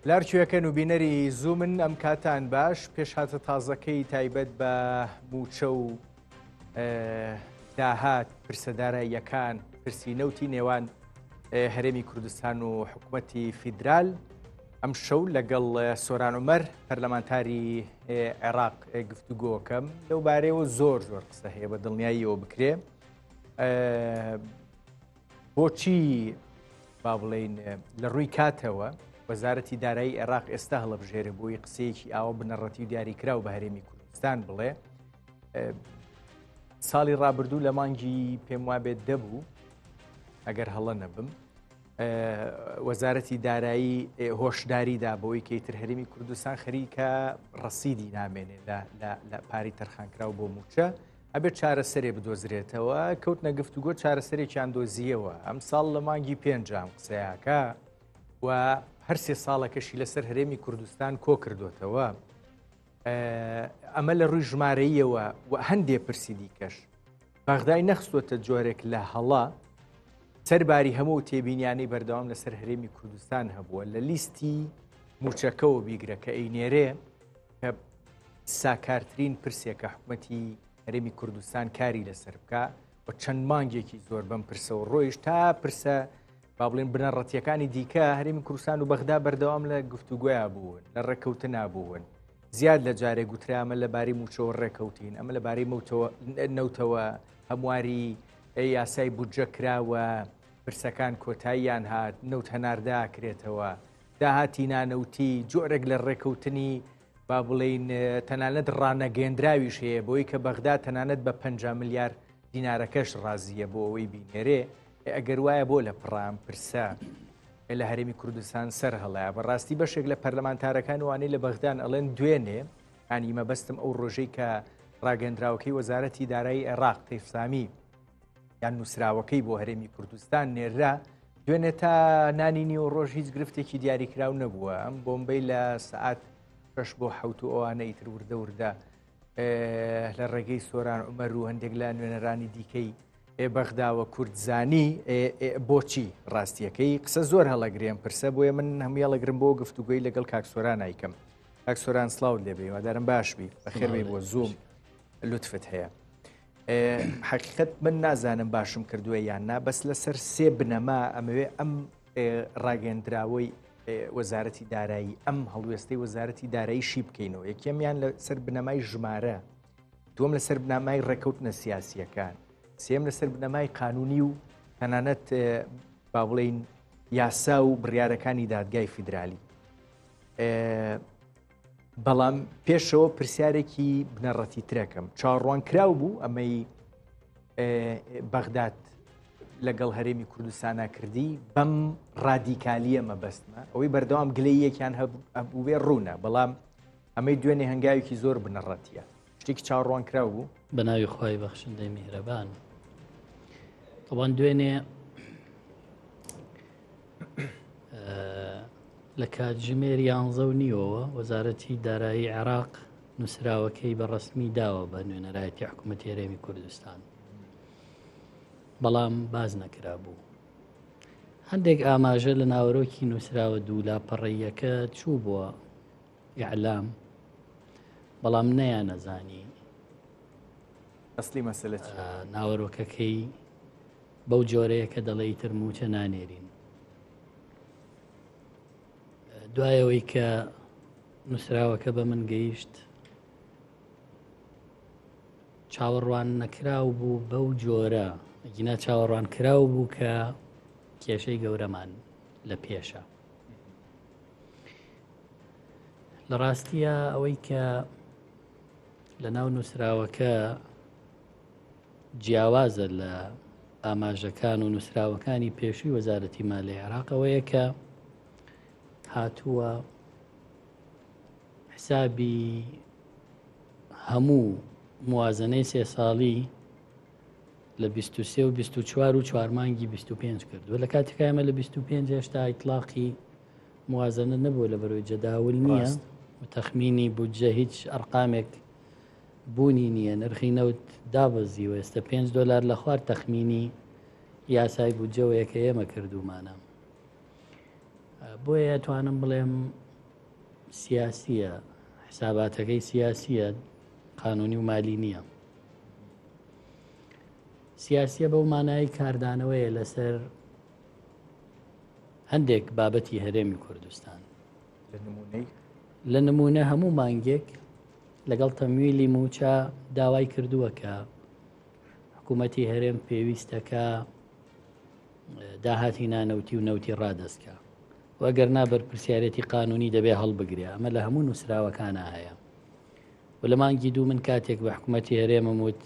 لارکوێکەن و بینەری زوومن ئەم کاتان باش پێشهاتە تازەکەی تایبەت بە موچە و داهات پرسەداراییەکان پرسی نەوتی نێوان هەرێمی کوردستان و حکوومەتی فیدرال ئەم شەو لەگەڵ سۆران عومەر پەرلەمانتاری عێراق گفتوگۆکەم لەو بارەیەوە زۆر زۆر قسە هەیە بە دڵنیاییەوە بکرێ بۆچی با بڵین لە ڕووی کاتەوە وەزارەتی دارایی عێراق ئێستا هەڵبژێرە بۆی قسەیەکی ئاوە بنەڕەتی و دیاریکراو بە هەرێمی کوردستان بڵێ ساڵی ڕابردوو لە مانگی پێم وابێت دەبوو ئەگەر هەڵە نەبم وەزارەتی دارایی هۆشداری دا بەوەی کە ئیتر هەرێمی کوردستان خەریکە ڕەسیدی نامێنێ لە پارەی تەرخانکراو بۆ مووچە ئەبێت چارەسەرێ بدۆزرێتەوە کەوتنە گفتوگۆ چارەسەرێکیان دۆزیەوە ئەم ساڵ لە مانگی پێنجام قسەیەکە و هەر سێ ساڵەکەشی لەسەر هەرێمی کوردستان کۆ کردوتەوە ئەمە لە ڕووی ژمارەیەوە و هەندێ پرسی دیکەش بەغدای نەخستۆتە جۆرێک لە هەڵە سەرباری هەموو تێبینیانەی بەردەوام لەسەر هەرێمی کوردستان هەبووە لە لیستی موچەکەەوە بیگرە کە ئەینێرێ کە ساکارترین پرسێکە حکومەتی هەرێمی کوردستان کاری لەسەر بکە و چەند مانگێکی زۆر بەم پرسەوە ڕۆیشت تا پرسە با بڵێن بنەڕەتیەکانی دیکە هەرێمی کوردستان و بەغدا بەردەوام لە گفتوگۆیا بوون لە ڕێککەوتنا بوون زیاد لە جارێک گوترا ئەمە لەبارەی موچەوە ڕێککەوتین ئەمە لەبارەی نەوتەوە هەمواری یاسای بودجە کراوە پرسەکان کۆتاییان هات نەوت هەناردە کرێتەوە داهاتی نانەوتی جۆرێک لە ڕێککەوتنی با بڵین تەنانەت ڕانەگەندراویش هەیە بۆی کە بەغدا تەنانەت بە 5 ملیار دینارەکەش ڕازیە بۆ ئەوەی بینێرێ ئەگەر وایە بۆ لە پڕام پرسە لە هەرێمی کوردستان سەر هەڵەیە بەڕاستی بەشێک لە پەرلەمانتارەکان وانەی لە بەغدان ئەڵێن دوێنێ ینی مەبەستم ئەو ڕۆژەی کە ڕاگەندراوەکەی وەزارەتی دارایی عێراق تەیفسامی یان نووسراوەکەی بۆ هەرێمی کوردستان نێررا دوێنێ تا نانی نیوە ڕۆژ هیچ گرفتێکی دیاریکراو نەبووە ئەم بۆمبەی لە سعات شش بۆ حوت و ئەوانە ئیتر وردە وردە لە ڕێگەی سۆران عومەر و هەندێک لە نوێنەرانی دیکەی بەغداوە کوردزانی بۆچی ڕاستیەکەی قسە زۆر هەڵەگرێن پرسە بۆیە من هەمووی هەڵەگرم بۆ گفتوگۆی لەگەڵ کاک سۆران ئایکەم کاک سۆران سڵاوت لێبێ هیوادارم باش بی بەخێربێی بۆ زووم لوتفت هەیە حقیقت من نازانم باشم کردووە یان نا بەس لەسەر سێ بنەما ئەمەوێ ئەم ڕاگەندراوەی وەزارەتی دارایی ئەم هەڵوێستەی وەزارەتی دارایی شی بکەینەوە یەکەمیان لەسەر بنەمای ژمارە دووەم لەسەر بنەمای ڕێکەوتنە سیاسیەکان سێم لەسەر بنەمای قانونی و تەنانەت با بڵین یاسا و بڕیارەکانی دادگای فیدرالی بەڵام پێشەوە پرسیارێکی بنەڕەتی ترەکەم چاوەڕوان کراو بوو ئەمەی بەغداد لەگەڵ هەرێمی کوردستانە کردی بەم ڕادیکالیە مەبەستمە ئەوەی بەردەوام گلەیەکیان هەبووێ ڕوونە بەڵام ئەمەی دوێنێ هەنگاوێکی زۆر بنەڕەتیە شتێکی چاوەڕوان کراو بوو بە ناوی خوای بەخشندەی میهرەبان تەوان دوێنێ لە کاتژمێر یانزە و نیوەوە وەزارەتی دارایی عێراق نووسراوەکەی بە ڕەسمی داوە بە نوێنەرایەتی حکوومەتی هەرێمی کوردستان بەڵام باز نەکرا بوو هەندێک ئاماژە لە ناوەرۆکی نووسراوە دوو لاپەڕەیەکە چوو بووە ئیعلام بەڵام نەیانەزانی ئەسلی مەسەلە ناوەرۆکەکەی بەو جۆرەیە کە دەڵێ ئیتر موچە نانێرین دوایەوەی کە نووسراوەکە بە من گەیشت چاوەڕوان نەکراو بوو بەو جۆرە گینا چاوەڕوان کراو بوو کە کێشەی گەورەمان لە پێشە لە ڕاستیە ئەوەی کە لە ناو نووسراوەکە جیاوازە لە ئاماژەکان و نووسراوەکانی پێشووی وەزارەتی مالی عێراق ئەوەیە کە هاتووە حسابی هەموو موازنەی سێ ساڵی لە 23 و 24 و چوارمانگی 25 کردووە لە کاتێکا ئێمە لە 25 هێشتا ئیتلاقی موازنە نەبووە لە بەرەوەی جەداول نییە و تەخمینی بودجە هیچ ئەرقامێک بوونی نییە نرخی نەوت دابەزیوە ئێستا 5 دلار لە خوار تەخمینی یاسای بودجەوەیە کە ئێمە کردومانە بۆیە توانم بڵێم سیاسیە، حساباتەکەی سیاسیە، قانونی و مالی نییە. سیاسیە بەو مانای کاردانەوەیە لەسەر هەندێک بابەتی هەرێمی کوردستان. لە نمونەی؟ لە نمونە هەموو مانگێک لەگەڵ تەمویلی موچە داوای کردووە کە حکوومەتی هەرێم پێویستەکە داهاتی نانەوتی و نەوتی ڕادەستکە و ئەگەر نا بەرپرسیارێتی قانونی دەبێ هەڵبگرێ ئەمە لە هەموو نووسراوەکانە هەیە و لە مانگی دوو من کاتێک بە حکوومەتی هەرێمم وت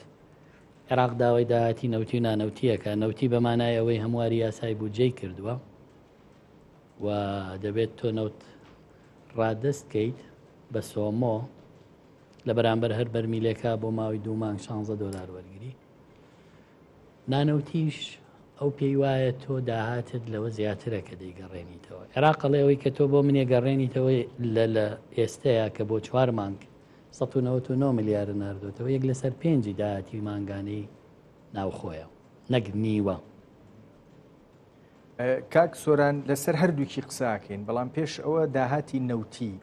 عێراق داوای داهاتی نەوتی و نانەوتیەکە نەوتی بە مانای ئەوەی هەمواری یاسای بودجەی کردووە و دەبێت تۆ نەوت ڕادەست کەیت بە سۆمۆ لە بەرامبەر هەر بەرمیلێکە بۆ ماوەی دوو مانگ 16 دلار وەرگری نانەوتیش ئەو پێی وایە تۆ داهاتت لەوە زیاترە کە دەیگەڕێنیتەوە. عێراق ئەڵێ ئەوەی کە تۆ بۆ منێ گەڕێنیتەوە لە لە ئێستەیە کە بۆ چوار مانگ 199 ملیارە ناردۆتەوە یەک لەسەر پێنجی داهاتی مانگانەی ناوخۆیە نەک نیوە. کاک سۆران لەسەر هەردووکی قساکەین بەڵام پێش ئەوە داهاتی نەوتی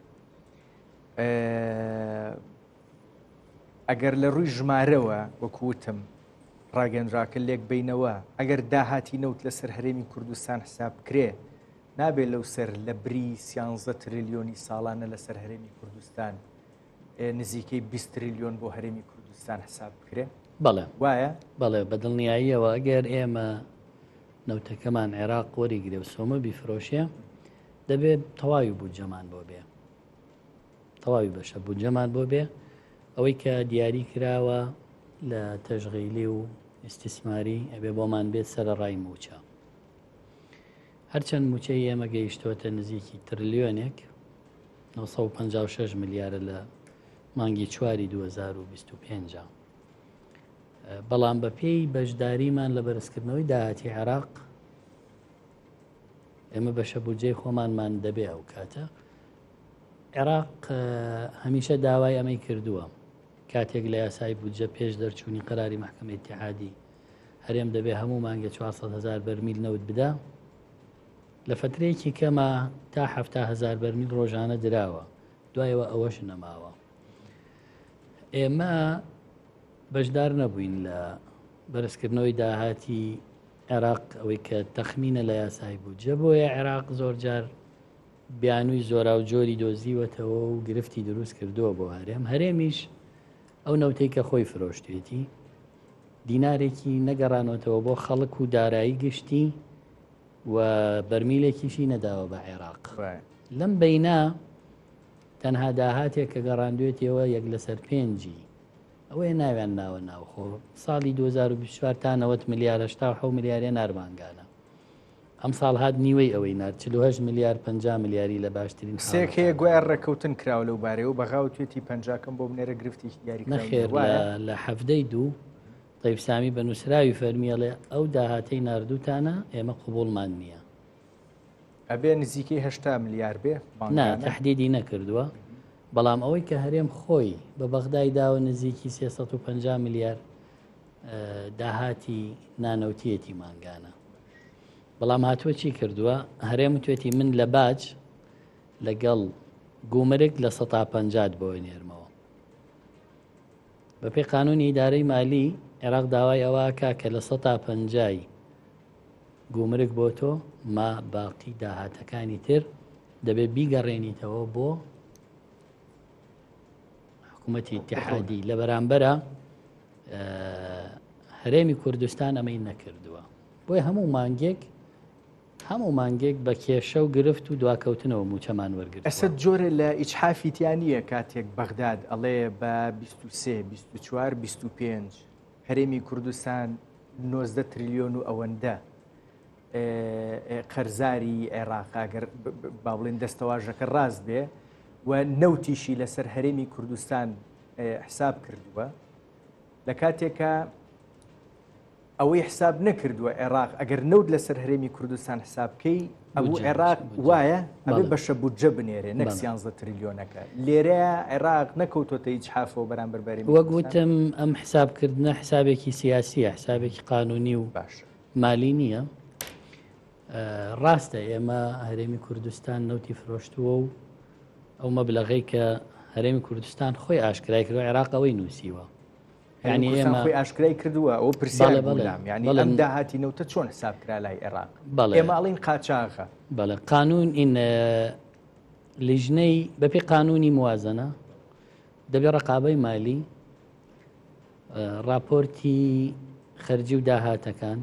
ئەگەر لە ڕووی ژمارەوە وەکو وتم ڕاگەنراکە لێک بینەوە ئەگەر داهاتی نەوت لەسەر هەرێمی کوردستان حساب بکرێ نابێ لەو سەر لە بری سیانزە تریلیۆنی ساڵانە لەسەر هەرێمی کوردستان نزیکەی 20 تریلیۆن بۆ هەرێمی کوردستان حساب بکرێ بەڵێ وایە بەڵێ بە دڵنیاییەوە ئەگەر ئێمە نەوتەکەمان عێراق وەریگرێ و سۆمە بیفرۆشێ دەبێت تەواوی بودجەمان بۆ بێ تەواوی بەشە بودجەمان بۆ بێ ئەوەی کە دیاری کراوە لە تەشغیلی و ئیستیسماری ئەبێ بۆمان بێت سەرەڕای موچە هەرچەند موچەی ئێمە گەیشتوەتە نزیکی ترلیۆنێک 956 ملیارە لە مانگی چواری 2025 بەڵام بە پێی بەشداریمان لە بەرزکردنەوەی داهاتی عێراق ئێمە بەشە بودجەی خۆمانمان دەبێ ئەو کاتە عێراق هەمیشە داوای ئەمەی کردووە کاتێک لە یاسای بودجە پێش دەرچوونی قەراری مەحکەمە ئیتیحادی هەرێم دەبێ هەموو مانگێ 400 هزار بەرمیل نەوت بدا لە فترەیەکی کەمە تا 70 هزار بەرمیل ڕۆژانە دراوە دوایەوە ئەوەش نەماوە ئێمە بەشدار نەبووین لە بەرزکردنەوەی داهاتی عێراق ئەوەی کە تەخمینە لە یاسای بودجە بۆیە عێراق زۆر جار بیانووی زۆراوجۆری دۆزیوەتەوە و گرفتی دروست کردووە بۆ هەرێم، هەرێمیش ئەو نەوتەی کە خۆی فرۆشتوێتی دینارێکی نەگەڕانۆتەوە بۆ خەڵک و دارایی گشتی و بەرمیلێکیشی نەداوە بە عێراق. لەم بەینا تەنها داهاتێک کە گەڕاندوێتیەوە یەک لەسەر پێنجی ئەوەیە ناویان ناوە ناوخۆ ساڵی 2024 تا 90 ملیار 87 ملیارێ نارمانگانە. ئەمساڵ هات نیوەی ئەوەی نارد، 48 ملیار 50 ملیاری لە باشترین قسەیەک هەیە حاڵەتاندا. گوایە ڕێککەوتن کراوە لەو بارەیەوە، بەغا وتوێتی پەنجاکەم بۆ بنێرە گرفتێکی دیاریکراو نییە، نەخێر وایە؟ لە حەڤدەی دوو تەیف سامی بە نووسراوی فەرمی ئەڵێ ئەو داهاتەی ناردووتانە ئێمە قبوڵمان نییە. ئەبێ نزیکەی 80 ملیار بێ نا مانگانە؟ تەحدیدی نەکردووە، بەڵام ئەوەی کە هەرێم خۆی بە بەغدای داوە نزیکی 350 ملیار داهاتی نانەوتیەتی مانگانە بەڵام هاتووە چی کردووە هەرێم وتێتی من لە باج لەگەڵ گومرگ لە سەتا پەنجات بۆ نێرمەوە بەپێی قانونی ئیدارەی مالی عێراق داوای ئەوە کە لە سەتا پەنجای گومرگ بۆ تۆ ما باقی داهاتەکانی تر دەبێت بیگەڕێنیتەوە بۆ حکوومەتی ئیتحادی لە بەرامبەرە هەرێمی کوردستان ئەمەی نەکردووە بۆی هەموو مانگێک هەموو مانگێک بە کێشە و گرفت و دواکەوتنەوە موچەمان وەرگرت ئەسە جۆرە لە ئیجحافی تیا نییە کاتێک بەغداد ئەڵێ بە 23 24 25 هەرێمی کوردستان 90 تریلیۆن و ئەوەندە قەرزاری عێراق ئەگەر با بڵێن دەستەواژەکە ڕاست بێ و نەوتیشی لەسەر هەرێمی کوردستان حساب کردووە لە کاتێکە ئەوەی حساب نەکردووە عێراق ئەگەر نەوت لەسەر هەرێمی کوردستان حساب بکەی ئەبوو عێراق وایە ئەبێ بەشە بودجە بنێرێ نەک 13 تریلیۆنەکە لێرە عێراق نەکەوتۆتە هیچ حافەوە بەرامبەر بەرێ وەک وتم ئەم حسابکردنە حسابێکی سیاسیە حسابێکی قانونی و باشە مالی نییە ڕاستە ئێمە هەرێمی کوردستان نەوتی فرۆشتووە و ئەو مەبلەغەی کە هەرێمی کوردستان خۆی ئاشکرای کردوە عێراق ئەوەی نووسیوە یعنی ئێمە خۆی ئاشکرای کردووە ئەو پرسیار بەڵام یعنی ئەم داهاتی نەوتە چۆن حساب کرا لای عێراق ئێمە ئەڵین قاچاغە بەڵێ قانون ئین لیژنەی بەپی قانونی موازنە دەبێ ڕقابەی مالی راپۆرتی خەرجی و داهاتەکان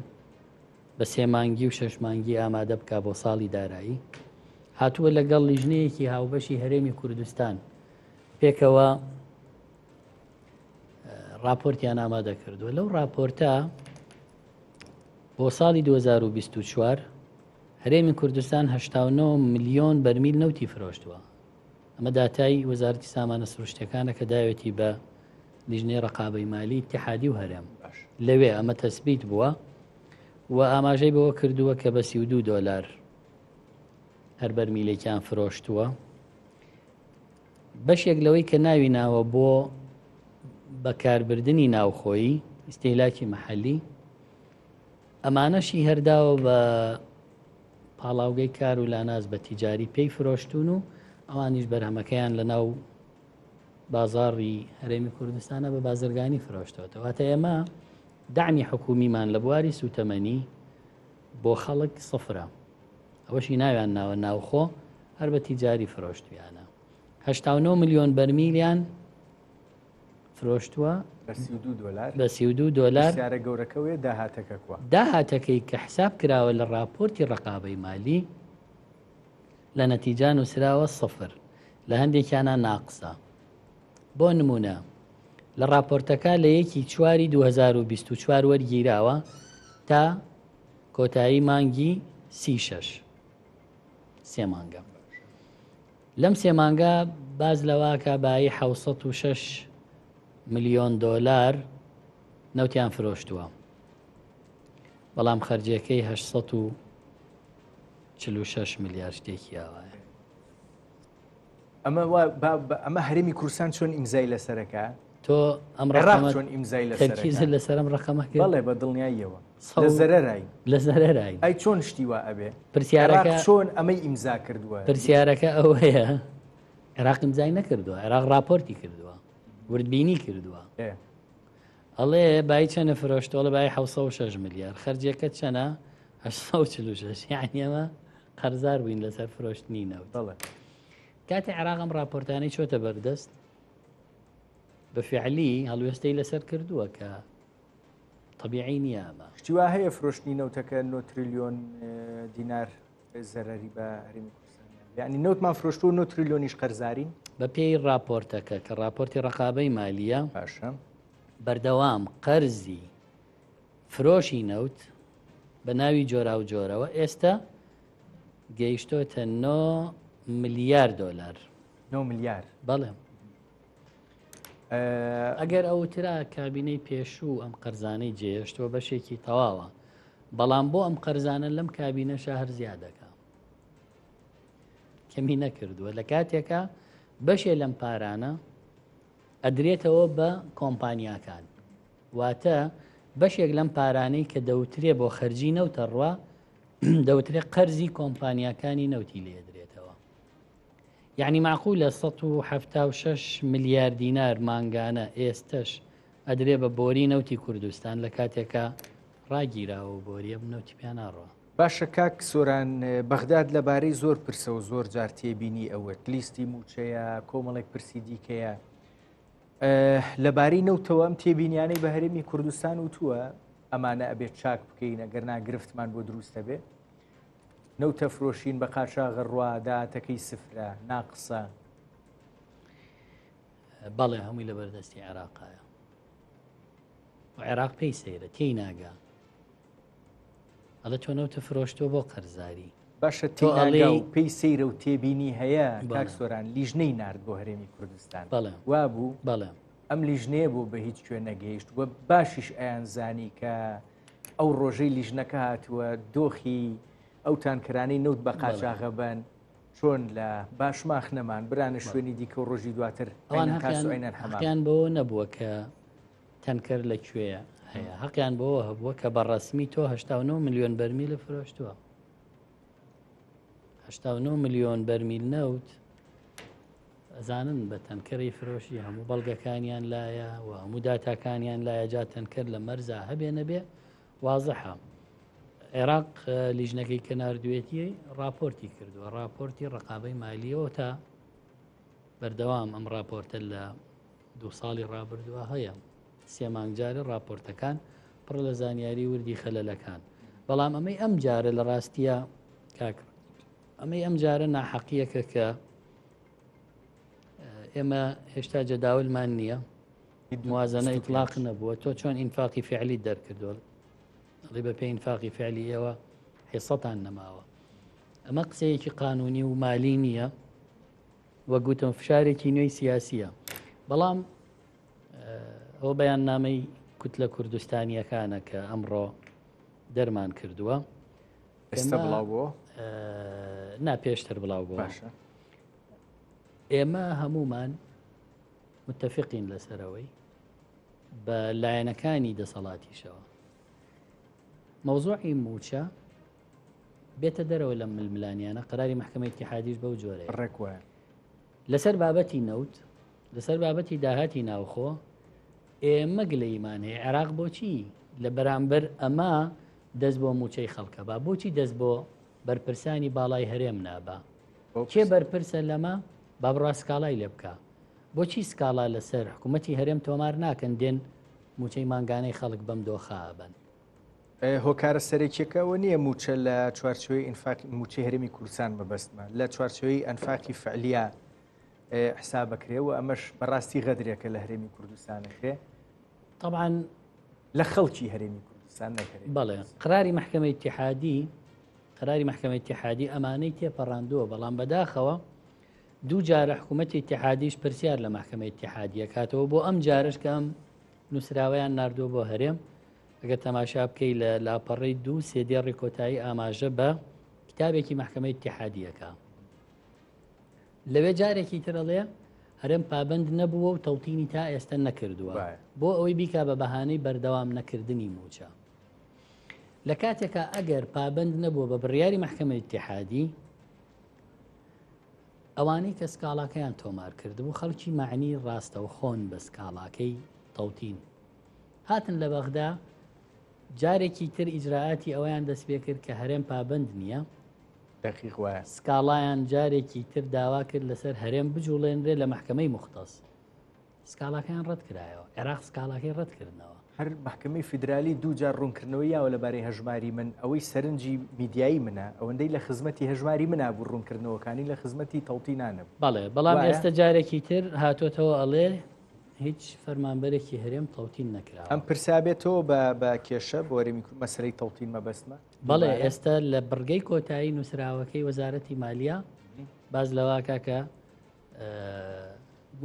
بە سێ مانگی و شەش مانگی ئامادە بکا بۆ ساڵی دارایی هاتووە لەگەڵ لیژنەیەکی هاوبەشی هەرێمی کوردستان پێکەوە راپۆرتیان ئامادە کردووە لەو راپۆرتە بۆ ساڵی 2024 هەرێمی کوردستان 89 میلیۆن بەرمیل نەوتی فرۆشتووە ئەمە داتای وەزارەتی سامانە سروشتەکانە کە داوێتی بە لیژنەی ڕقابەی مالی اتحادی و هەرێم لەوێ ئەمە تەسبیت بووە و ئاماژەی بەوە کردووە کە بە 32 دۆلار هەر بەرمیلێکیان فرۆشتووە بەشێک لەوەی کە ناوی ناوە بۆ بەکاربردننی ناوخۆیی ئیسیلاکی محەلی ئەمانەشی هەرداوە بە پاڵاوگەی کار و لاناز بە تیجاری پێی فرۆشتون و ئەوانیش بەرهەمەکەیان لە ناو بازاڕی هەرێمی کوردستانە بە بازرگانی فرۆشتەوەتەوە واتە ئێمە دەعمی حکومیمان لە بواری سوتەمەنی بۆ خەڵک سفرە ئەوەشی ناویان ناوە ناوخۆ هەر بە تیجاری فرۆشتویانە 89 میلیۆن بەرمیلیان فرۆشتووە بە 32 دۆلار بە 32 دۆلار پرسیارە گەورەکە وێ داهاتەکە کوا داهاتەکەی کە حساب کراوە لە راپۆرتی ڕقابەی مالی لە نەتیجا نووسراوە سفر لە هەندێکیانە ناقسە بۆ نمونە لە راپۆرتەکە لە یەکی چواری 2024 وەرگیراوە تا کۆتایی مانگی سی شەش سێ مانگە لەم سێ مانگە باز لەواکە بایی 6 ملیۆن دۆلار نەوتیان فرۆشتووە بەڵام خەرجیەکەی 846 ملیار شتێکی ئاوایە. ئەمە ئەمە هەرێمی کوردستان چۆن ئیمزای لەسەرەکە تۆ ئەم ڕقەمە چۆن ئیمزای لەسەر لەسەرم ڕقەمە بەڵێ بە دڵنیاییەوە لە زەرەرای لە زەرەرای ئەی چۆن شتی وا ئەبێ پرسیارەکە چۆن ئەمەی ئیمزا کردووە پرسیارەکە ئەوەیە عێراق ئیمزای نەکردووە عێراق راپۆرتی کردووە وردبینی کردووە ئەڵێ بای چەنە فرۆشتۆڵە بای 6 ملیار خەرجیەکە چەنە 846 یعنی ئەمە قەرزار بووین لەسەر فرۆشتنی نەوت بەڵێ کاتێ عێراق ئەم راپۆرتانەی چۆتە بەردەست بە فعلی هەڵوێستەی لەسەر کردووە کە طبیعی نییە ئەمە. شتی وا هەیە فرۆشتنی نەوتەکە 9 تریلیۆن دینار زەرەری بە هەرێمی کوردستان یعنی نەوتمان فرۆشتووە 9 تریلیۆنیش قەرزارین؟ بە پێی راپۆرتەکە کە راپۆرتی ڕقابەی مالیە باشە بەردەوام قەرزی فرۆشی نەوت بە ناوی جۆراوجۆرەوە ئێستا گەیشتۆتە 9 ملیار دۆلار. 9 ملیار؟ بەڵێ. ئەگەر ئەوترا کابینەی پێشوو ئەم قەرزانەی جێهێشتووە بەشێکی تەواوە بەڵام بۆ ئەم قەرزانە لەم کابینەشا هەر زیادەکە کەمی نەکردووە لە کاتێکە بەشێ لەم پارانە ئەدرێتەوە بە کۆمپانیاکان واتە بەشێک لەم پارانەی کە دەوترێ بۆ خەرجی نەوتەڕوا دەوترێ قەرزی کۆمپانیاکانی نەوتی لێدرێتەوە یعنی معقولە 176 ملیار دینار مانگانە ئێستش ئەدرێ بە بۆری نەوتی کوردستان لە کاتێکە ڕاگیراوە و بۆریە نەوتی پیا ناڕوە. باشە کاک سۆران بەغداد لەبارەی زۆر پرسەوە زۆر جار تێبینی ئەوەت لیستی موچەیە کۆمەڵێک پرسی دیکەیە لەبارەی نەوتەوە ئەم تێبینیانەی بە هەرێمی کوردستان وتووە ئەمانە ئەبێت چاک بکەین ئەگەر ناگرفتمان بۆ دروستە بێ نەوتە فرۆشین بە قاچاغە ڕوا داهاتەکەی سفرە ناقسە بەڵێ هەمووی لە بەردەستی عێراقایە و عێراق پێی سەیرە تێی ناگا ئەڵێ تۆ نەوتە فرۆشتووە بۆ قەرزاری باشە تۆ ئەڵێ پێی سەیرە و تێبینی هەیە کاک سۆران لیژنەی نارد بۆ هەرێمی کوردستان بەڵێ وابوو بەڵێ ئەم لیژنەیە بۆ بە هیچ کوێ نەگەیشت و باشیش ئەیان زانی کە ئەو ڕۆژەی لیژنەکە هاتووە دۆخی ئەو تانکەرانەی نەوت بە قاچاغە بەن چۆن لە باشماخ نەمان برانە شوێنی دیکە و ڕۆژی دواتر ئەوان هەقیان بەوە نەبووە کە تەنکەر لە کوێیە هەیە هەقیان بەوە هەبووە کە بە ڕەسمی تۆ 89 میلیۆن بەرمیل فرۆشتووە 89 میلیۆن بەرمیل نەوت. ئەزانن بە تەنکەری فرۆشی هەموو بەڵگەکانیان لایە و هەموو داتاکانیان لایە جا تەنکەر لە مەرزا هەبێ نەبێ وازحە. عێراق لیژنەکەی کە ناردوێتی راپۆرتی کردووە راپۆرتی ڕقابەی مالیەوە تا بەردەوام ئەم راپۆرتە لە دوو ساڵی ڕابردووە هەیە سێ مانگ جارێ ڕاپۆرتەکان پڕ لە زانیاری وردی خەلەلەکان بەڵام ئەمەی ئەم جارە لە ڕاستیە کاک ئەمەی ئەم جارە ناحەقیەکە کە ئێمە هێشتا جەداولمان نییە موازنە ئیتلاق نەبووە تۆ چۆن ئینفاقی فعلی دەرکردووە ئەڵێ بە پێی ئینفاقی فعلی ئێوە حیسەتان نەماوە ئەمە قسەیەکی قانونی و مالی نییە وەک گوتم فشارێکی نوێی سیاسیە بەڵام ئەوە بەیاننامەی کوتلە کوردستانیەکانە کە ئەمڕۆ دەرمان کردووە ئێستا بڵاو بۆ نا پێشتر بڵاو بۆ باشە ئێمە هەمومان متفقین لەسەرەوەی بە لایەنەکانی دەسەڵاتیشەوە مەوزوعی موچە بێتە دەرەوە لەم ململانیانە قەراری مەحکەمەی ئیتیحادیش بەو جۆرەیە. ڕێک وایە. لەسەر بابەتی نەوت، لەسەر بابەتی داهاتی ناوخۆ ئێمە گلەیمان هەیە عێراق بۆچی لە بەرامبەر ئەمە دەست بۆ موچەی خەڵکە با بۆچی دەست بۆ بەرپرسانی باڵای هەرێم نابا کێ بەرپرسە لەمە با بڕوا سکاڵای لێ بکە بۆچی سکاڵا لەسەر حکوومەتی هەرێم تۆمار ناکەن دێن موچەی مانگانەی خەڵک بەم دۆخە بن هۆکارە سەرەکیەکە ئەوە نییە مووچە لە چوارچێوەی ئینفاق مووچەی هەرێمی کوردستان مەبەستمە لە چوارچێوەی ئەنفاقی فعلیا حساب بکرێ و ئەمەش بەڕاستی غەدرێکە لە هەرێمی کوردستانەکرێ طبعا لە خەڵکی هەرێمی کوردستان نەکرێت بەڵێ قراری محکمە اتحادی قراری محکمە اتحادی ئەمانەی تێپەڕاندووە بەڵام بەداخەوە دوو جارە حکوومەتی اتحادیش پرسیار لە محکمە اتحادیە کاتەوە بۆ ئەم جارش کە ئەم نووسراوەیان ناردووە بۆ هەرێم ئەگەر تەماشا بکەی لە لاپەڕەی دوو سێ دێڕی کۆتایی ئاماژە بە کتابێکی مەحکەمەی ئیتیحادیەکە لەوێ جارێکی تر ئەڵێ هەرێم پابند نەبووە و تەوتینی تا ئێستا نەکردووە بۆ ئەوەی بیکا بە بەهانەی بەردەوام نەکردنی موچە لە کاتێکا ئەگەر پابند نەبووە بە بڕیاری مەحکەمە ئیتیحادی ئەوانەی کە سکاڵاکەیان تۆمار کردبوو خەڵکی معنی ڕاستەوخۆن بە سکاڵاکەی تەوتین هاتن لە بەغدا جارێکی تر ئیجرائاتی ئەوەیان دەست پێ کرد کە هەرێم پابەند نییە. دەقیق وایە. سکاڵایان جارێکی تر داوا کرد لەسەر هەرێم بجوڵێنرێ لە مەحکەمەی موختەس. سکاڵاکەیان ڕەت کرایەوە. عێراق سکاڵاکەی ڕەت کردنەوە. هەر مەحکەمەی فیدرالی دوو جار ڕوونکردنەوەی یاوە لەبارەی هەژماری من، ئەوەی سەرنجی میدیایی منە، ئەوەندەی لە خزمەتی هەژماری منا بوو ڕوونکردنەوەکانی لە خزمەتی تەوتینا نەبوو. بەڵێ، بەڵام ئێستە جارێکی تر هاتۆتەوە ئەڵێ هیچ فەرمانبەرێکی هەرێم تەوتین نەکراوە. ئەم پرسە بێتەوە بە بە کێشە بۆ هەرێمی کورد مەسەلەی تەوتین مەبەستمە؟ بەڵێ ئێستا لە بڕگەی کۆتایی نووسراوەکەی وەزارەتی مالیا باز لەواکە کە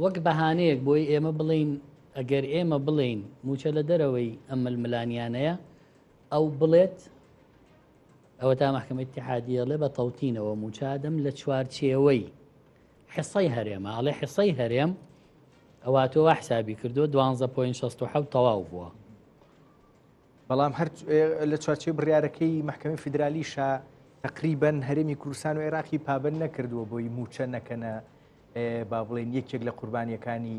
وەک بەهانەیەک بۆی ئێمە بڵین ئەگەر ئێمە بڵین موچە لە دەرەوەی ئەم ململانیانەیە ئەو بڵێت ئەوە تا محکمە اتحادیەڵێ بە تەوتینەوە موچادەم لە چوارچێوەی حصەی هەرێمە ئەڵێ حصەی هەرێم ئەوە تۆ وا حسابی کردووە 12.67 تەواو بووە. بەڵام هەر لە چوارچێوەی بڕیارەکەی مەحکەمەی فیدرالیشا تقریبا هەرێمی کوردستان و عێراقی پابند نەکردووە بۆی موچە نەکەنە با بڵێن یەکێک لە قوربانیەکانی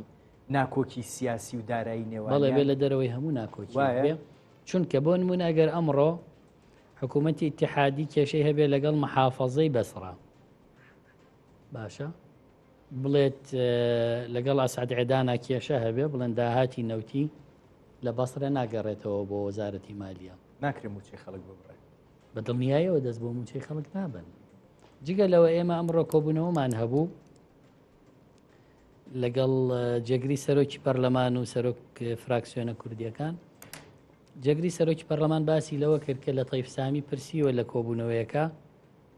ناکۆکی سیاسی و دارایی نێوان بەڵێ بێ لە دەرەوەی هەموو ناکۆکی بێ چونکە بۆ نمونە ئەگەر ئەمڕۆ حکوومەتی ئیتیحادی کێشەی هەبێ لەگەڵ محافەزەی بەسڕە باشە بڵێت لەگەڵ ئەسعد عێدانا کێشە هەبێ بڵێن داهاتی نەوتی لە بەسرە ناگەڕێتەوە بۆ وەزارەتی مالیە ناکرێ موچەی خەڵک ببڕێ بە دڵنیایەوە دەست بۆ موچەی خەڵک نابن جگە لەوە ئێمە ئەمڕۆ کۆبوونەوەمان هەبوو لەگەڵ جێگری سەرۆکی پەرلەمان و سەرۆک فراکسیۆنە کوردیەکان جێگری سەرۆکی پەرلەمان باسی لەوە کرد کە لە تەیفسامی پرسیوە لە کۆبوونەوەیەکە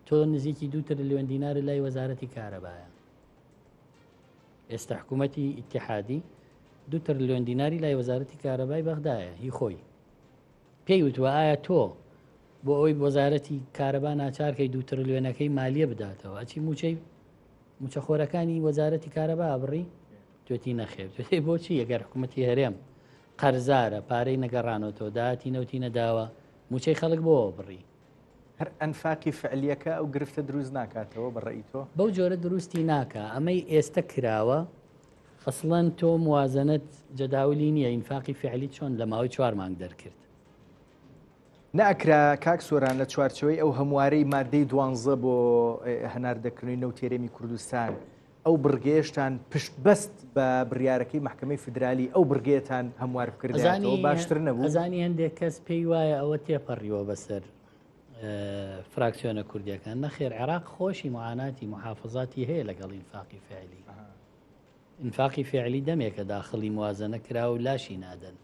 تۆ نزیکی دوو ترلیۆن دینارت لای وەزارەتی کارەبایە ئێستا حکوومەتی ئیتحادی دو ترلیۆن دیناری لای وەزارەتی کارەبای بەغدایە هی خۆی پێی وتوە ئایا تۆ بۆ ئەوەی وەزارەتی کارەبا ناچارکەی دو ترلیۆنەکەی مالیە بداتەوە ئەچی موچەی موچەخۆرەکانی وەزارەتی کارەبا بڕی توێتی نەخێر توێتی بۆچی ئەگەر حکوومەتی هەرێم قەرزارە پارەی نەگەڕانەوەتەوە داهاتی نەوتی نەداوە موچەی خەڵک بۆ بڕی. هەر ئەنفاقی فعلیەکە ئەو گرفتە دروست ناکاتەوە بە ڕەئی تۆ؟ بەو جۆرە دروستی ناکا، ئەمەی ئێستە کراوە ئەسڵەن تۆ موازنەت جەداولی نییە، ئینفاقی فعلی چۆن لە ماوەی چوار مانگ دەرکرد؟ نەئەکرا کاک سۆران لە چوارچێوەی ئەو هەموارەی مادەی دوانزە بۆ هەناردەکردنی نەوتی هەرێمی کوردستان ئەو بڕگەیەشتان پشت بەست بە بڕیارەکەی مەحکەمەی فیدرالی ئەو بڕگەیەتان هەموار بکردایەتەوە باشتر نەبوو؟ ئەزانی هەندێک کەس پێی وایە ئەوە تێپەڕیوە بەسەر فراکسیۆنە کوردیەکان نەخێر عێراق خۆشی معاناتی محافظاتی هەیە لەگەڵ ئینفاقی فعلی ئینفاقی فعلی دەمێکە داخڵی موازنە کرا و لاشی نادەن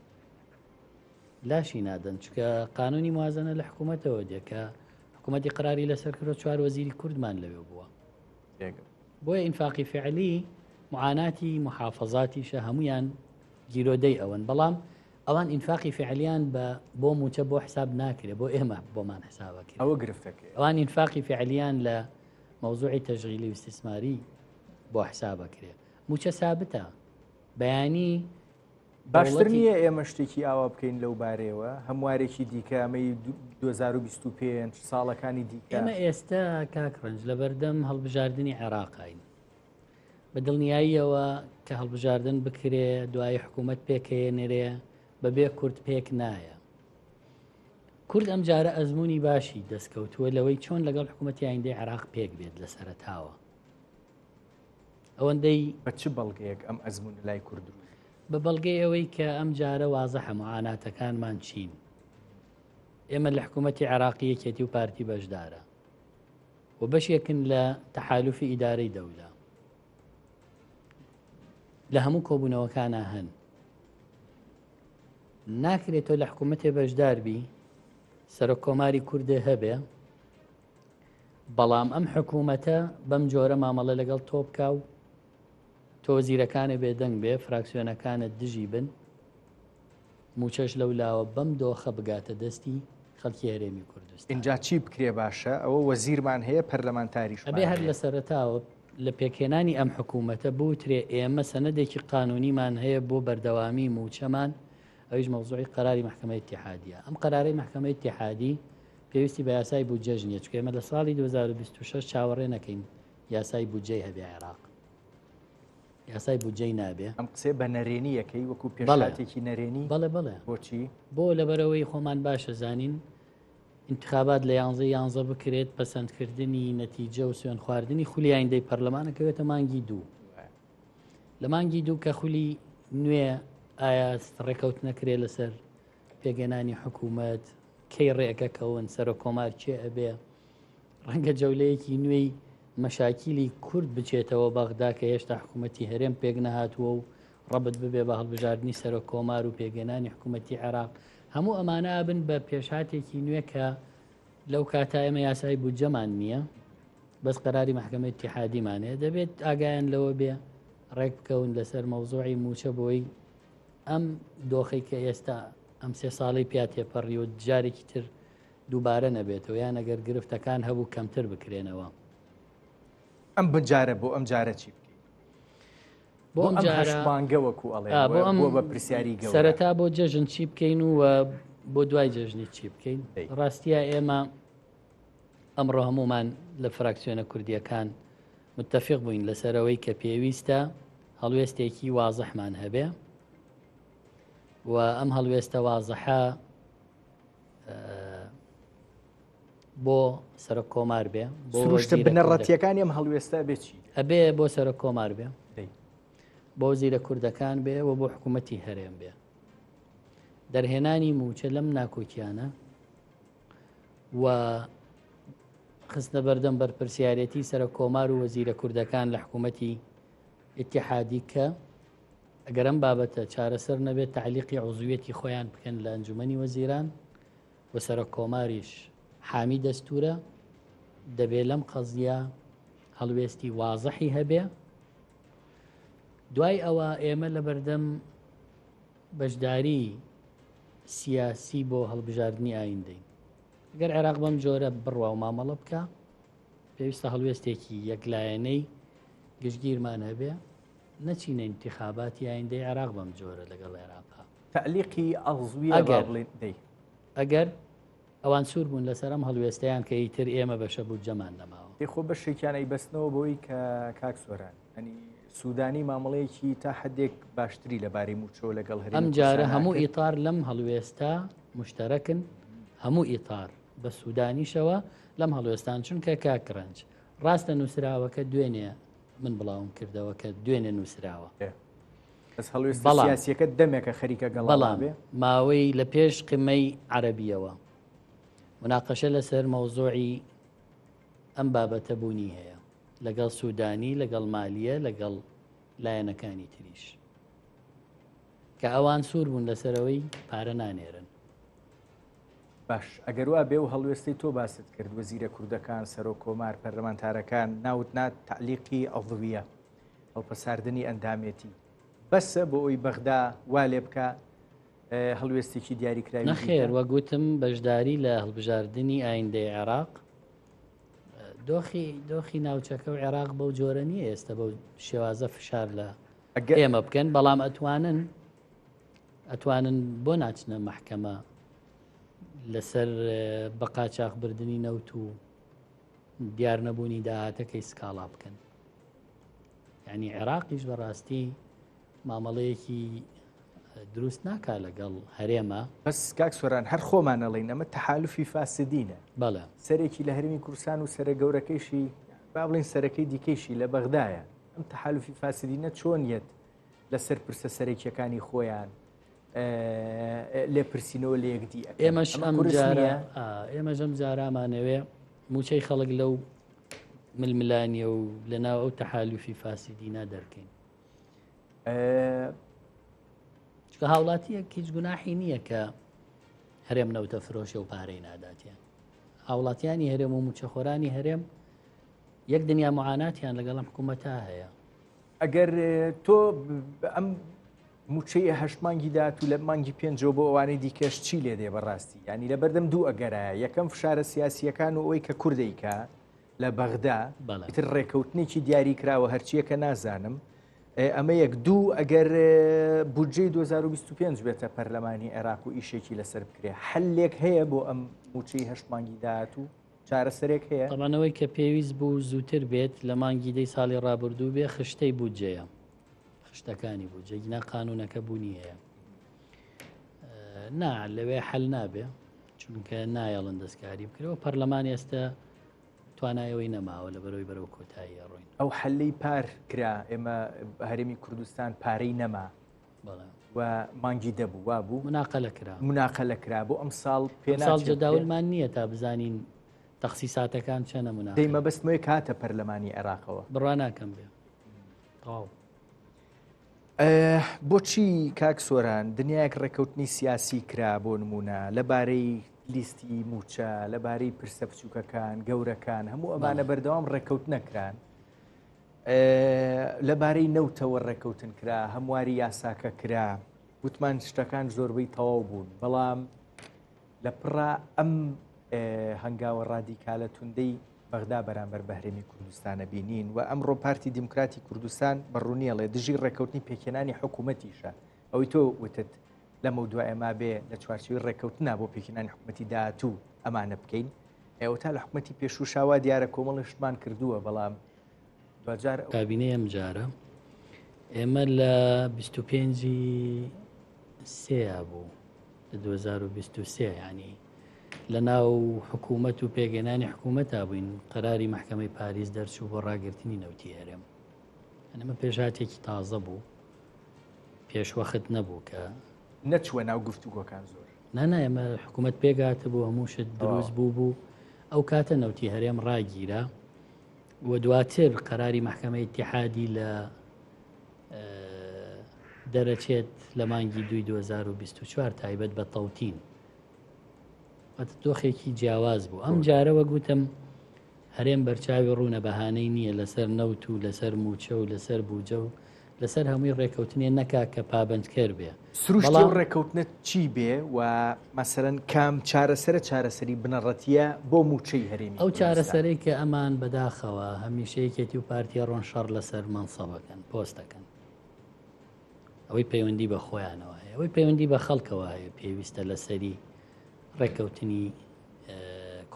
لاشی نادەن چکە قانونی موازنە لە حکوومەتەوە دێ کە حکوومەتی قراری لەسەر کرۆ چوار وەزیری کوردمان لەوێ بووە بۆیە ئینفاقی فعلی معاناتی محافظاتیشە هەمویان گیرۆدەی ئەوەن بەڵام ئەوان ئینفاقی فعلیان بە بۆ موچە بۆ حساب ناکرێ بۆ ئێمە بۆمان حسابەکە ئەوە گرفتەکە ئەوان ئینفاقی فعلیان لە مەوزوعی تەژغیلی و استثماری بۆ حسابەکرێ موچە سابتە بەیانی باشتر نییە ئێمە شتێکی ئاوا بکەین لەو بارەیەوە هەموارێکی دیکە ئەمەی 2025 ساڵەکانی دیکە ئێمە ئێستا کاک ڕەنج لەبەردەم هەڵبژاردنی عێراقین بە دڵنیاییەوە کە هەڵبژاردن بکرێ دوایی حکوومەت پێکەیەنرێ بەبێ کورد پێک نایە کورد ئەم جارە ئەزمموی باشی دەستکەوتووە لەوەی چۆن لەگەڵ حکوومەتی ئایندەی عێراق پێک بێت لە سەرەتاوە ئەوەندەی بە چ بەڵگەیەک ئەم ئەزموونە لای کورد دروست بە بەڵگەی ئەوەی کە ئەم جارە وازەحە معاناتەکانمان چین ئێمە لە حکوومەتی عێراقی یەکێتی و پارتی بەشدارە و بەشێکن لە تەحالفی ئیدارەی دەولە لە هەموو کۆبوونەوەکانە هەن ناکرێت تۆ لە حکوومەتێ بەشدار بی سەرۆک کۆماری کوردێ هەبێ بەڵام ئەم حکوومەتە بەم جۆرە مامەڵە لەگەڵ تۆ بکا و تۆ وەزیرەکانێ بێدەنگ بێ فراکسیۆنەکانت دژی بن موچەش لەو لاوە بەم دۆخە بگاتە دەستی خەڵکی هەرێمی کوردستان. ئینجا چی بکرێ باشە؟ ئەوە وەزیرمان هەیە پەرلەمانتاریشمان ئەبێ هەر هەیە. لە سەرەتاوە لە پێکهێنانی ئەم حکوومەتە بوترێ ئێمە سەنەدێکی قانوونیمان هەیە بۆ بەردەوامی مووچەمان ئەویش مەوزوعی قەراری مەحکەمەی ئیتیحادیە ئەم قەرارەی مەحکەمەی ئیتیحادی پێویستی بە یاسای بودجەش نییە چونکە ئێمە لە ساڵی 2026 چاوەڕێ نەکەین یاسای بودجەی هەبێ عێراق یاسای بودجەی نابێ. ئەم قسەیە بە نەرێنی یەکەی وەکو پێشهاتێکی نەرێنی؟ بەڵێ بەڵێ. بۆچی؟ بۆ لەبەرەوەی خۆمان باشە زانین انتخابات لە یانزە یانزە بکرێت پەسەندکردنی نەتیجە و سوێن خواردنی خولی ئایندەی پەرلەمانە کەوێتە مانگی دوو لە مانگی دوو کە خولی نوێ ئایا ڕێکەوت نەکرێت لەسەر پێگەنانی حکوومەت کەی ڕێکە کەون سەرۆک کۆمار کێ ئەبێ ڕەنگە جەولەیەکی نوێی مەشاکیلی کورد بچێتەوە بەغدا کە هێشتا حکوومەتی هەرێم پێک نەهاتووە و ڕەبت ببێ بە هەڵبژاردنی سەرۆک کۆمار و پێگەنانی حکوومەتی عێراق هەموو ئەمانە ئەبن بە پێشهاتێکی نوێ کە لەو کاتە ئێمە یاسای بودجەمان نییە بەس قەراری مەحکەمەی ئیتیحادیمان هەیە دەبێت ئاگایان لەوە بێ ڕێک بکەون لەسەر مەوزوعی موچە بۆی ئەم دۆخەی کە ئێستا ئەم سێ ساڵەی پیا تێپەڕی و جارێکی تر دووبارە نەبێتەوە یان ئەگەر گرفتەکان هەبوو کەمتر بکرێنەوە. ئەم بجارە بۆ ئەم جارە چی بکەین؟ بۆ ئەم جارە مانگە وەکو ئەڵێ بۆ ئەم بۆ بە پرسیاری گەورە. سەرەتا بۆ جەژن چی بکەین و بۆ دوای جەژنی چی بکەین؟ ڕاستیە ئێمە ئەمڕۆ هەمومان لە فراکسیۆنە کوردیەکان متفق بووین لەسەرەوەی کە پێویستە هەڵوێستێکی وازحمان هەبێ و ئەم هەڵوێستە وازحە بۆ سەرۆک کۆمار بێ بۆ سروشتە بنەڕەتیەکانی ئەم هەڵوێستە بێ چی ئەبێ بۆ سەرۆک کۆمار بێ بۆ زیرە کوردەکان بێ و بۆ حکوومەتی هەرێم بێ دەرهێنانی موچە لەم ناکۆکیانە و خستنە بەردەم بەرپرسیارەتی سەرۆک کۆمار و وەزیرە کوردەکان لە حکوومەتی ئیتیحادی کە ئەگەر ئەم بابەتە چارەسەر نەبێت تەعلیقی عوزویەتی خۆیان بکەن لە ئەنجومەنی وەزیران و سەرۆک کۆماریش حامی دەستورە دەبێ لەم قەزیە هەڵوێستی وازحی هەبێ دوای ئەوە ئێمە لە بەردەم بەشداری سیاسی بۆ هەڵبژاردننی ئایندەین گەر عێراق بەم جۆرە بڕوا و مامەڵە بکە پێویستە هەڵوێستێکی یەکلایەنەی گشتگیرمان هەبێ نەچینە ئینتیخاباتی ئایندەی عێراق بەم جۆرە لەگەڵ عێراقا. تەعلیقی عەزویە با ئەگەر بڵێین دەی. ئەگەر ئەوان سوور بوون لەسەر ئەم هەڵوێستەیان کە ئیتر ئێمە بەشە بودجەمان نەماوە. ئێ خۆ بەشێکیان ئەیبەستنەوە بەوەی کە کاک سۆران یانی سوودانی مامەڵەیەکی تا حدێک باشتری لەبارەی مووچەوە لەگەڵ هەرێمی ئەم جارە کوردستان هەموو کرد. ئیتار لەم هەڵوێستە مشتەرەکن، هەموو ئیتار بە سوودانیشەوە لەم هەڵوێستان، چونکە کاک ڕەنج ڕاستە نووسراوەکە دوێنێ من بڵاوم کردەوە کە دوێنێ نووسراوە. ئێ. بەس هەڵوێستە بەڵام سیاسیەکە دەمێکە خەریکە گەڵاڵا بەڵام بێ. ماوەی لە پێش قمەی عەرەبیەوە مناقەشە لەسەر مەوزوعی ئەم بابەتە بوونی هەیە لەگەڵ سوودانی لەگەڵ مالیە لەگەڵ لایەنەکانی تریش کە ئەوان سوور بوون لەسەرەوەی پارە نانێرن. باش ئەگەر وا بێ و هەڵوێستەی تۆ باست کرد وەزیرە کوردەکان سەرۆک کۆمار پەرلەمانتارەکان ناوت نا تەعلیقی عضویە هەڵپەساردنی ئەندامێتی بەسە بۆ ئەوی بەغدا وا لێ بکە هەڵوێستێکی دیاریکراوی نەخێر وەک وتم بەشداری لە هەڵبژاردنی ئایندەی عێراق دۆخی دۆخی ناوچەکە و عێراق بەو جۆرە نییە ئێستا بەو شێوازە فشار لە ئێمە بکەن بەڵام ئەتوانن ئەتوانن بۆ ناچنە مەحکەمە لەسەر بە قاچاخبردنی نەوت و دیار نەبوونی داهاتەکەی سکاڵا بکەن یعنی عێراقیش بەڕاستی مامەڵەیەکی دروست ناکا لەگەڵ هەرێمە. بەس کاک سۆران هەر خۆمان ئەڵێین ئەمە تەحالوفی فاسدینە. بەڵێ. سەرێکی لە هەرێمی کوردستان و سەرە گەورەکەیشی با بڵێین سەرەکەی دیکەیشی لە بەغدایە. ئەم تەحالوفی فاسدینە چۆن یەت لەسەر پرسە سەرەکیەکانی خۆیان لێپرسینەوە لە یەکدی ئەکەن؟ ئێمەش ئەمە ئەم قورس جارە نییە؟ ئێمەش ئەم جارامانەوێ مووچەی خەڵک لەو ململانیە و لەناو ئەو تەحالوفی فاسدینە دەرکەین. چونکە هاوڵاتیەک هیچ گوناحی نییە کە هەرێم نەوتە فرۆشێ و پارەی ناداتیان هاوڵاتیانی هەرێم و موچەخۆرانی هەرێم یەک دنیا معاناتیان لەگەڵم حکوومەتە هەیە. ئەگەر تۆ ئەم موچەی هەشت مانگی دات و لە مانگی پێنجەوە بۆ ئەوانەی دیکەش چی لێ دێ بەڕاستی ینی لە بەردەم دوو ئەگەرایە یەکەم فشارە سیاسیەکان و ئەوەی کە کوردەیکە لە بەغدا ئیتر ڕێکەوتنێکی دیاری کراوە هەرچیەکە نازانم ئەمە یەک دوو ئەگەر بودجەی 2025 بێتە پەرلەمانی عێراق و ئیشێکی لەسەر بکرێ حلێک هەیە بۆ ئەم موچەی هەشت مانگی داهاتوو چارەسەرێک هەیە؟ تەبعەن ئەوەی کە پێویست بوو زووتر بێت لە مانگی دەی ساڵی ڕابردوو بێ خشتەی بودجەیە خشتەکانی بودجە گینا قانونەکە بوونی هەیە نا لەوێ حل نابێ چونکە نایەڵن دەستکاری بکرەوە پەرلەمان ئێستا توانای ئەوەی نەماوە لە بەرەوەی بەرەو کۆتایی ئەڕۆین. ئەو حەلەی پار کرا ئێمە هەرێمی کوردستان پارەی نەما و مانگی دەبوو وا بوو مناقەلە کرا مناقەلە کرا بۆ ئەم ساڵ پێ ساڵ جەداولمان نییە تا بزانین تەخسیساتەکان چەنە مناقەلە دەی مەبەستمەوەی کاتە پەرلەمانی عێراقەوە بڕوا ناکەم بێ تەواو. بۆچی کاک سۆران دنیایەک ڕێککەوتنی سیاسی کرا بۆ نمونە لەبارەی لیستی موچە لەبارەی پرسە بچووکەکان گەورەکان هەموو ئەمانە بەردەوام ڕێککەوت نەکران لەبارەی نەوتەوە ڕێککەوتن کرا هەمواری یاساکە کرا وتمان شتەکان زۆربەی تەواو بوون بەڵام لە پڕا ئەم هەنگاوە ڕادیکالە توندەی بەغدا بەرامبەر بە هەرێمی کوردستانە بینین و ئەمڕۆ پارتی دیموکراتی کوردستان بە ڕوونی ئەڵێ دژی ڕێککەوتنی پێکهێنانی حکوومەتیشە. ئەوەی تۆ وتت لەمەودوا ئێمە بێ لە چوارچێوەی ڕێککەوتنا بۆ پێکهێنانی حکوومەتی داهاتوو ئەمانە بکەین. ئێوە تا لە حکوومەتی پێشووشا وا دیارە کۆمەڵێ شتمان کردووە بەڵام دواجار ئەو کابینەی ئەمجارە ئێمە لە 25 سێ بوو لە 2023 ینی لە ناو حکوومەت و پێکهێنانی حکوومەتا بووین قەراری مەحکەمەی پاریس دەرچوو بۆ ڕاگرتنی نەوتی هەرێم ئەمە پێشهاتێکی تازە بوو پێشوەخت نەبوو کە نەچووە ناو گفتوگۆکان زۆر نا ئێمە حکوومەت پێگاتە بوو هەموو شت دروست بوو بوو ئەو کاتە نەوتی هەرێم ڕاگیرا و دواتر قەراری مەحکەمەی ئیتیحادی لە دەرەچێت لە مانگی دوی 2024 تایبەت بە تەوتین واتە دۆخێکی جیاواز بوو ئەم جارە وەک وتم هەرێم بەرچاوی ڕوونە بەهانەی نییە لەسەر نەوت و لەسەر موچە و لەسەر بوجە و لەسەر هەمووی ڕێکەوتنێ نەکا کە پابەندکەر بێ. سروشتی ئەو ڕێکەوتنە چی بێ و مەسەلەن کام چارەسەرە چارەسەری بنەڕەتییە بۆ موچەی هەرێمی ئەو چارەسەرەی کە ئەمان بەداخەوە هەمیشە یەکێتی و پارتی ڕۆن شەڕ لەسەر مەنسەبەکەن پۆستەکەن. ئەوەی پەیوەندی بە خۆیانەوە هەیە ئەوەی پەیوەندی بە خەڵکەوە هەیە پێویستە لەسەری ڕێککەوتنی.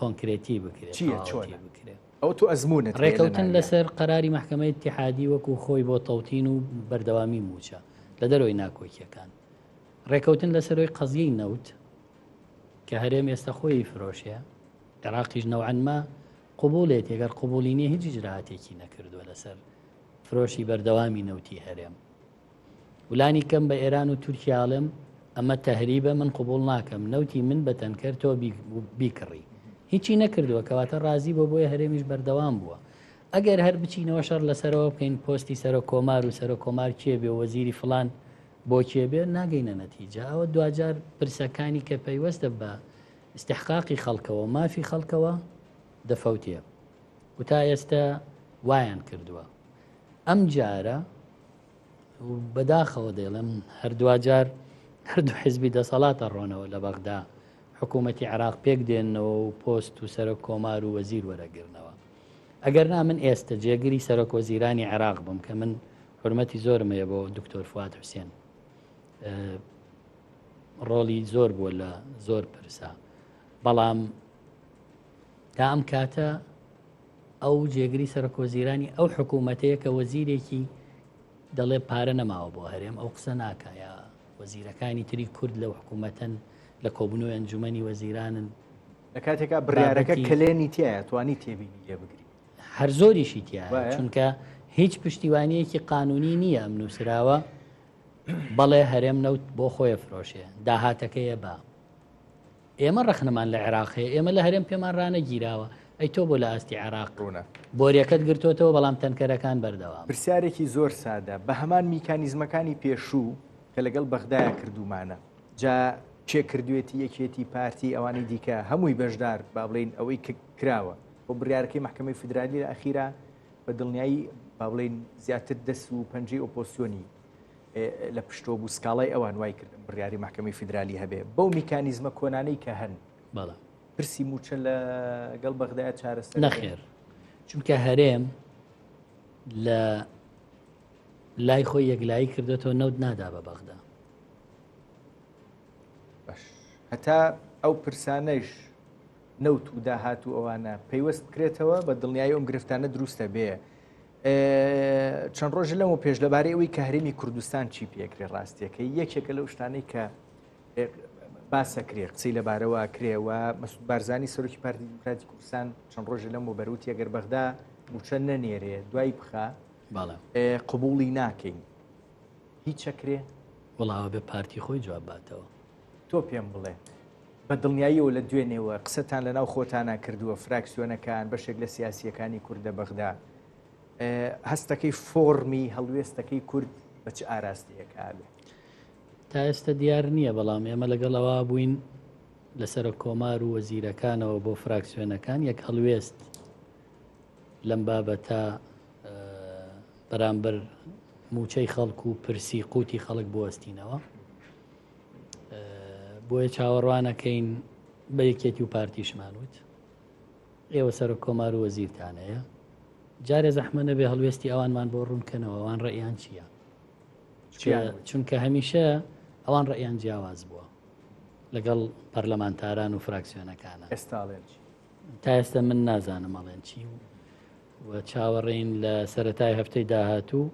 کۆنکرێتی بکرێت چییە چۆنە بکرێت ئەو تۆ ئەزمونت ڕێکەوتن لەسەر قەراری مەحکەمەی ئیتیحادی وەکو خۆی بۆ تەوتین و بەردەوامی مووچە لە دەرەوەی ناکۆکیەکان ڕێکەوتن لەسەرۆی قەزیەی نەوت کە هەرێم ئێستا خۆی فرۆشێ عێراقیش نەوعەنما قبوڵێتی گەر قبوڵی نیە هیچ ئیجرائاتێکی نەکردووە لەسەر فرۆشی بەردەوامی نەوتی هەرێم ولانی کەم بە ئێران و تورکیا ئەڵێم ئەمە تەهریبە من قبول ناکەم نەوتی من بە تەنکەر تۆ بیکڕی هیچی نەکردووە کەواتە ڕازی بۆ بۆیە هەرێمیش بەردەوام بووە ئەگەر هەر بچینەوە شەڕ لەسەرەوە بکەین پۆستی سەرۆک کۆمار و سەرۆک کۆمار کێ بێ وەزیری فلان بۆ کێ بێ ناگەینە نەتیجە ئەوە دواجار پرسەکانی کە پەیوەستە بە ئیستحقاقی خەڵکەوە مافی خەڵکەوە دەفەوتێ و تا ئێستا وایان کردووە ئەم جارە بەداخەوە دەیڵێم هەردوواجار هەردوو حزبی دەسەڵاتە ڕۆنەوە لە بەغدا حکوومەتی عراق پێک دێنەوە و پۆست و سەرۆک کۆمار و وەزیر وەرەگرنەوە ئەگەر نا من ئێستا جێگری سەرۆک وەزیرانی عێراق بم کە من حرمەتی زۆرم هەیە بۆ دکتۆر فواد حوسێن ڕۆڵی زۆر بووە لە زۆر پرسا بەڵام تا ئەم کاتە ئەو جێگری سەرۆکوەزیرانی ئەو حکوومەتەیە کە وەزیرێکی دەڵێ پارە نەماوە بۆ هەرێم ئەو قسە ناکە یا وەزیرەکانی تری کورد لەو حکوومەتەن لە کۆبوونەوەی ئەنجومەنی وەزیرانن لە کاتێکا بڕیارەکە کەلێنی تایە توانی تێبینی لێ بگری هەر زۆریشی تایە چونکە هیچ پشتیوانیەکی قانونی نییە ئەم نووسراوە بەڵێ هەرێم نەوت بۆ خۆیە فرۆشێ داهاتەکەیە بە ئێمە ڕەخنەمان لە عێراق هەیە ئێمە لە هەرێم پێمان ڕانەگیراوە ئەی تۆ بۆ لە ئاستی عێراق ڕوونە بۆریەکەت گرتوتەوە بەڵام تەنکەرەکان بەردەوام پرسیارێکی زۆر سادە بە هەمان میکانیزمەکانی پێشوو کە لەگەڵ بەغدایە کردومانە جا کێ کردوێتی یەکێتی پارتی ئەوانی دیکە هەمووی بەشدار با بڵین ئەوەی کراوە بۆ بڕیارەکەی محکمەی فیدرالی لە ئەخیرا بە دڵنیایی با بڵین زیاتر دەست و پەنجەی ئۆپۆسیۆنی لە پشتۆ بوو سکاڵای ئەوان وای کرد بڕیاری محکمەی فیدرالی هەبێ بەو میکانیزمە کۆنانەی کە هەن بەڵێ پرسی موچە لەگەڵ بەغدایە چارەسەر نەخێر چونکە هەرێم لە لای خۆی یەکلایی کردێتەوە نەوت نادا بە بەغدا باش هەتا ئەو پرسانەش نەوت و داهات و ئەوانە پەیوەست بکرێتەوە بە دڵنیایی ئەم گرفتانە دروستە بێ چەند ڕۆژ لەمە پێش لەبارەی ئەوەی کە هەرێمی کوردستان چی پێکرێ ڕاستیەکەی یەکێکە لەو شتانەی کە باسەکرێ قسەی لەبارەوە کرێ و مەسعود بارزانی سەرۆکی پارتی دیموکراتی کوردستان چەند ڕۆژ لەم بەروتی ئەگەر بەغدا موچە نەنێرێ دوای بخا قبولی ناکەین هیچەکرێ وڵاوە بێ پارتی خۆی جواب باتەوە تۆ پێم بڵێ بە دڵنیاییەوە لە دوێنێوە قسەتان لەناو خۆتانا کردووە، فراکسیۆنەکان، بەشێک لە سیاسییەکانی کورد لە بەغدا، هەستەکەی فۆڕمی هەڵوێستەکەی کورد بە چ ئاراستەیەک ئابێ؟ تا ئێستا دیار نییە، بەڵام ئێمە لەگەڵ ئەوە بووین لە سەرۆک کۆمار و وەزیرەکانەوە بۆ فراکسیۆنەکان یەک هەڵوێست لەم بابەتە بەرامبەر موچەی خەڵک و پرسی قوتی خەڵک بوەستینەوە. بۆیە چاوەڕوانەکەین بە یەکێتی و پارتیشمان وت ئێوە سەرۆک کۆمار و وەزیرتان هەیە جارێ زەحمە نەبێ هەڵوێستی ئەوانمان بۆ ڕوونکەنەوە ئەوان ڕێیان چییە چونکە هەمیشە ئەوان ڕێیان جیاواز بووە لەگەڵ پەرلەمانتاران و فراکسیۆنەکانە ئێستاڵێن تا ئێستا من نازانم ئەڵێن چی و چاوەڕێین لە سەتای هەفتەی داهاتوو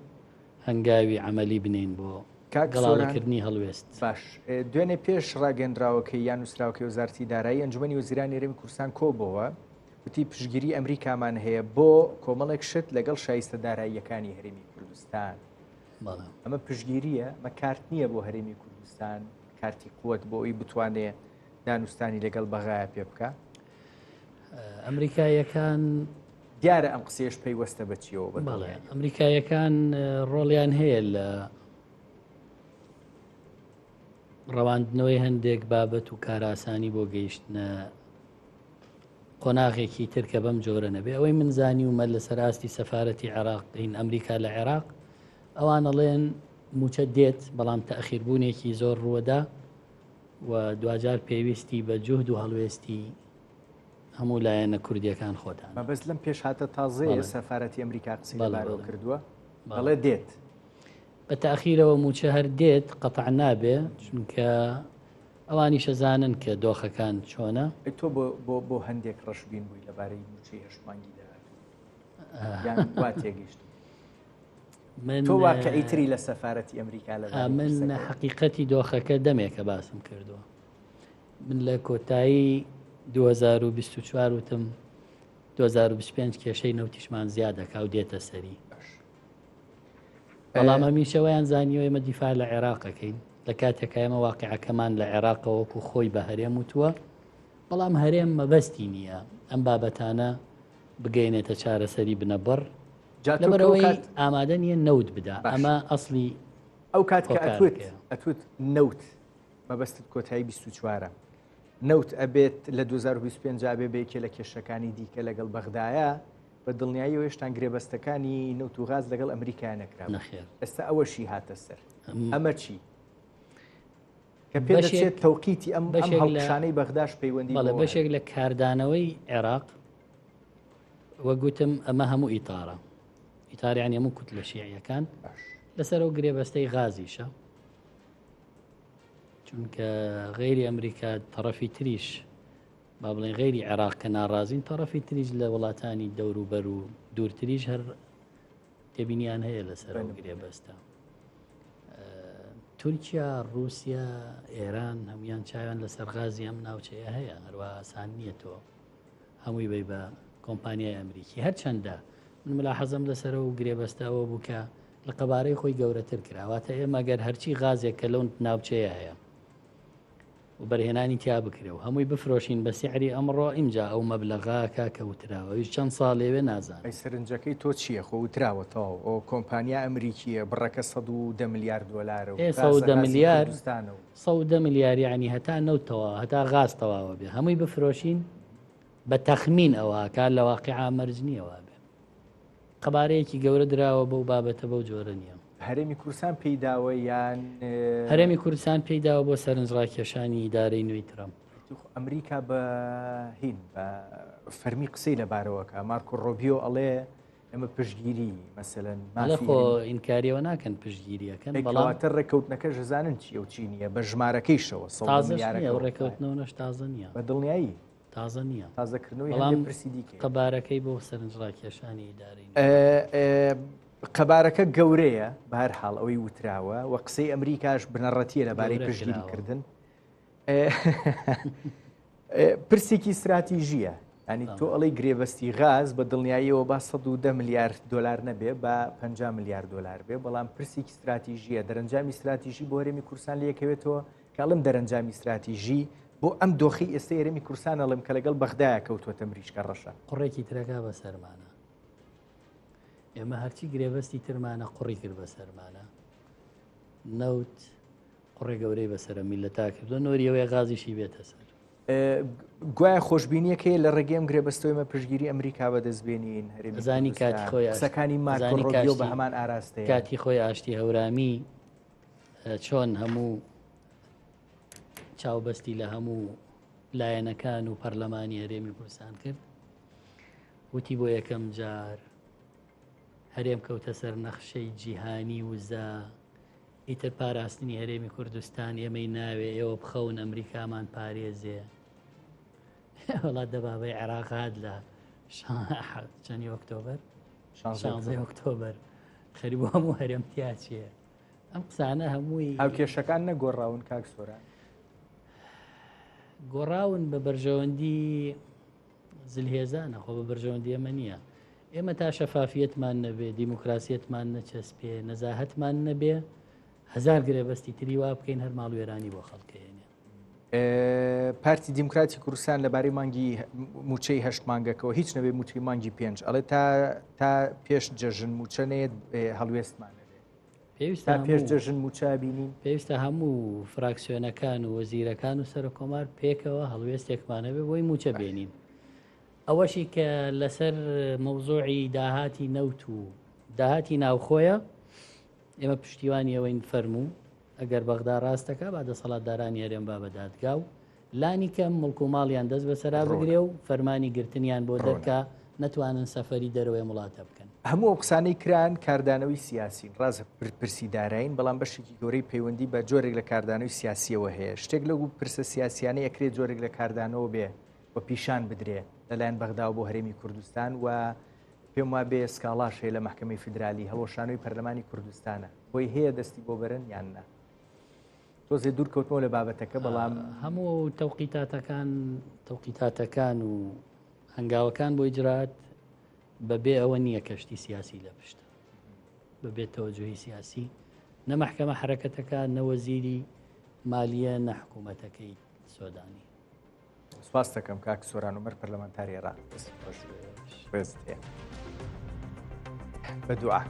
هەنگاوی عەمەلی بنێین بۆ کاک سۆران گەڵاڵەکردنی هەڵوێست. باش دوێنێ پێش ڕاگەندراوەکەی یان نووسراوەکەی وەزارەتی دارایی ئەنجومەنی وەزیرانی هەرێمی کوردستان کۆبۆوە وتی پشتگیری ئەمریکامان هەیە بۆ کۆمەڵێک شت لەگەڵ شایستە داراییەکانی هەرێمی کوردستان بەڵێ. ئەمە پشتگیریە مە کارت نییە بۆ هەرێمی کوردستان کارتی قوت بۆ ئەوی بتوانێ دانوستانی لەگەڵ بەغایە پێ بکە ئەمریکاییەکان دیارە ئەم قسەیەش پەیوەستە بە چیەوە بە بەڵێ ئەمریکاییەکان ڕۆڵیان هەیە لە ڕەواندنەوەی هەندێک بابەت و کاراسانی بۆ گەیشتنە قۆناغێکی تر کە بەم جۆرە نەبێ ئەوەی من زانی ومە لەسەر ئاستی سەفاەتی عێراق این ئەمریکا لە عێراق ئەوان ئەڵێن موچە دێت بەڵام تەخیربوونێکی زۆر ڕووەدا و دواجار پێویستی بە جوهد و هەڵوێستی هەموو لایەنە کوردیەکان خۆتان. مەبەست لەم پێشهاتە تازەیە سەفارەتی ئەمریکا قسەی لەبارەوە کردووە دەڵێ دێت. بە تاخیرەوە موچە هەر دێت قەتع نابێ چونکە. ئەوانیش ئەزانن کە دۆخەکان چۆنە. ئەی تۆ بۆ بۆ بۆ هەندێک ڕەشبین بووی لەبارەی مووچەی هەشت مانگی داهاتوو؟ یان وا تێگەیشتم؟ من تۆ واقعی تری لە سەفارەتی ئەمریکا لەبارەی من پرسەکەوە. حەقیقەتی دۆخەکە دەمێکە باسم کردووە. من لە کۆتایی 2024 وتم 2025 کێشەی نەوتیشمان زیاد دەکا و دێتە سەری. بەڵام هەمیشە وایان زانیوە ئێمە دیفاع لە عێراقەکەین لە کاتێکا ئێمە واقعەکەمان لە عێراقە وەکو خۆی بە هەرێم وتووە بەڵام هەرێم مەبەستی نییە ئەم بابەتانە بگەینێتە چارەسەری بنەبڕ لەبەرەوەی ئامادە نییە نەوت بدا ئەمە ئەسلی ئەو کات کە ئەتوت ئەتوت نەوت مەبەستت کۆتایی 24 نەوت ئەبێت لە 2025 ئەبێ بە یەکێ لە کێشەکانی دیکە لەگەڵ بەغدایە بە دڵنیاییەوە هێشتان گرێبەستەکانی نەوت و غاز لەگەڵ ئەمریکا نەکرا نەخێر ئێستا ئەوەشی هاتە سەر ئەمە چی کە پێ دەچێت تەوقیتی ئەم ئەم هەڵکشانەی بەغداش پەیوەندی بەڵێ بەشێک لە کاردانەوەی عێراق وەگوتم ئەمە هەموو ئیتارە ئیتاریان هەموو کوت لە شیعیەکان لەسەر ئەو گرێبەستەی غازیشە چونکە غیری ئەمریکا تەڕەفی تریش با بڵێن غەیری عێراق کە ناڕازین تەڕەفی تریش لە وڵاتانی دەوروبەر و دوورتریش هەر تێبینیان هەیە لەسەر ئەو گرێبەستە. تورکیا، رووسیا، ئێران هەمویان چاویان لەسەر غازی ئەم ناوچەیە هەیە هەروە ئاسان نییە تۆ هەمووی بی بە کۆمپانیای ئەمریکی هەرچەندە من ملاحەزەم لەسەر و گرێبەستەوە بوو کە لە قەبارەی خۆی گەورەتر کراواتە ئێمە گەر هەرچی غازێک کە لەو ناوچەیە هەیە وەبەرهێنانی تیا بکرێ و هەمووی بفرۆشین بە سعری ئەمڕۆ ئینجا ئەو مەبلەغە کاکە وتراوە ئەویش چەند ساڵێ وێ نازانم. ئەی سەرنجەکەی تۆ چییە؟ خۆ وتراوە تەواو ئەوە کۆمپانیا ئەمریکییە بڕەکە 110 ملیار دۆلارە و ئێ غازە 110 غازی ملیار کوردستانە و. 110 ملیار یەعنی هەتا نەوت تەواوە هەتا غاز تەواوە بێ هەمووی بفرۆشین بە تەخمین ئەوە ئەکا لە واقیعا مەرج نییە وابێ. قەبارەیەکی گەورە دراوە بەو بابەتە بەو جۆرە نییە. هەرێمی کوردستان پێی داوە یان؟ هەرێمی کوردستان پێی داوە بۆ سەرنجڕاکێشانی ئیدارەی نوێی ترەمپ. ئەمریکا بە هین بە فەرمی قسەی لەبارەوەکە مارکۆ ڕۆبیۆ ئەڵێ ئێمە پشتگیری مەسەلەن مافی خۆ ئینکاریەوە ناکەن پشتگیریەکەن بەڵام تر ڕێککەوتنەکە ژزانن چی ئەو چی نییە بە ژمارەکەیشەوە تازە نییە و ڕێککەوتنەوە نەش تازە نییە بە دڵنیایی تازە نییە. تازەکردنەوەی بەڵام هەندێک پرسی دیکەیە. قەبارەکەی بۆ سەرنجڕاکێشانی ئیدارەی نوێ. قەبارەکە گەورەیە بە هەر حاڵ ئەوەی وتراوە و قسەی ئەمریکاش بنەڕەتیە لەبارەی گەورە پشتگیری کراوە. کردن. پرسێکی ستراتیژیە ینی تۆ ئەڵەی گرێبەستی غاز بە دڵنیاییەوە با 110 ملیار دلار نەبێ بە 50 ملیار دلار بێ بەڵام پرسێکی ستراتیژیە دەرەنجامی ستراتیژی بۆ هەرێمی کوردستان لەکەوێتەوە کە ئەڵێم دەرەنجامی ستراتیژی بۆ ئەم دۆخی ئێستەی هەرێمی کوردستان ئەڵێم کە لەگەڵ بەغدایە کەوتووەتە مریشکە ڕەشە. قوڕێکی ترەکا بەسەرمانە. ئێمە هەرچی گرێبەستی ترمانە قوڕی کرد بەسەرمانە. نەوت قوڕێ گەورەی بەسەرە میللەتا کردووە نۆری ئەوەیە غازیشی بێتە سەر. گوایە خۆشببینیەک هەیە لە ڕێگەی ئەم گرێبەستەوەی مە پشتگیری ئەمریکا بەدەست بێنین هەرێمی زانی کاتی کوردستان خۆی قسەکانی مارکۆ زانی ڕۆبیۆ بە کاشتی هەمان ئاراستەیە. کاتی خۆی ئاشتی هەورامی چۆن هەموو چاوبەستی لە هەموو لایەنەکان و پەرلەمانی هەرێمی کوردستان کرد وتی بۆ یەکەم جار هەرێم کەوتە سەر نەخشەی جیهانی وزە ئیتر پاراستنی هەرێمی کوردستان ئێمەی ناوێ ئێوە بخەون ئەمریکامان پارێزێ وڵات دەبابەی عێراق هات لە چەنی ئۆکتۆبەر شانزەی ئۆکتۆبەر خەریب هەموو هەرێم تیاچێ ئەم قسانە هەمووی هاوکێشەکان نەگۆڕاون کاک سۆران؟ گۆڕاون بە بەرژەوەندی زلهێزانە خۆ بە بەرژەوەندی ئێمە نییە ئێمە تا شەفافیەتمان نەبێ دیموکراسیەتمان نەچەسپێ نەزاهەتمان نەبێ هەزار گرێبەستی تری وا بکەین هەر ماڵوێرانی بۆ خەڵکەیەنێ. پارتی دیموکراتی کوردستان لەبارەی مانگی موچەی هەشت مانگەکەەوە هیچ نەبێ موچەی مانگی پێنج ئەڵێ تا تا پێش جەژن موچە نێت هەڵوێستمان پێویستە پێش جەژن موچە بینین. پێویستە هەموو فراکسیۆنەکان و وەزیرەکان و سەرۆککۆمار پێکەوە هەڵوێستێکمان هەبێ بۆی موچە بێنین. ئەوەشی کە لەسەر مەوزوعی داهاتی نەوت و داهاتی ناوخۆیە ئێمە پشتیوانی ئەوەین فەرموو ئەگەر بەغدا ڕاستەکە با دەسەڵاتدارانی هەرێم با بە دادگا و لانی کەم مڵک و ماڵیان دەست بەسەرا بگرێ و فەرمانی گرتنیان بۆ دەرکا. نەتوانن سەفەری دەرەوەی ئەم وڵاتە بکەن. هەموو ئەو قسانەی کران کاردانەوەی سیاسین، ڕاستە پرسی دارایین، بەڵام بەشێکی گەورەی پەیوەندی بە جۆرێک لە کاردانەوەی سیاسییەوە هەیە. شتێک لەو پرسە سیاسیانەی ئەکرێ جۆرێک لە کاردانەوە بێ و پیشان بدرێ لەلایەن بەغداوە بۆ هەرێمی کوردستان و پێم وابێ سکاڵاش هەیە لە مەحکەمەی فیدرالی هەڵوەشانەوەی پەرلەمانی کوردستانە. بۆی هەیە دەستی بۆ بەرن یان نا؟ تۆزێ دوور کەوتمەوە لە بابەتەکە بەڵام هەموو تەوقیتاتەکان تەوقیتاتەکان و هەنگاوەکان بۆ ئیجرات بەبێ ئەوە نییە کەشتی سیاسی لە پشتە بەبێ تەوەجوهی سیاسی نە مەحکەمە حرەکەتەکە نە وەزیری مالیە نە حکوومەتەکەی سۆدانی. سپاس دەکەم کاک سۆران عومەر پەرلەمانتاری عێراق. ڕێزت هەیە. بە دوعا.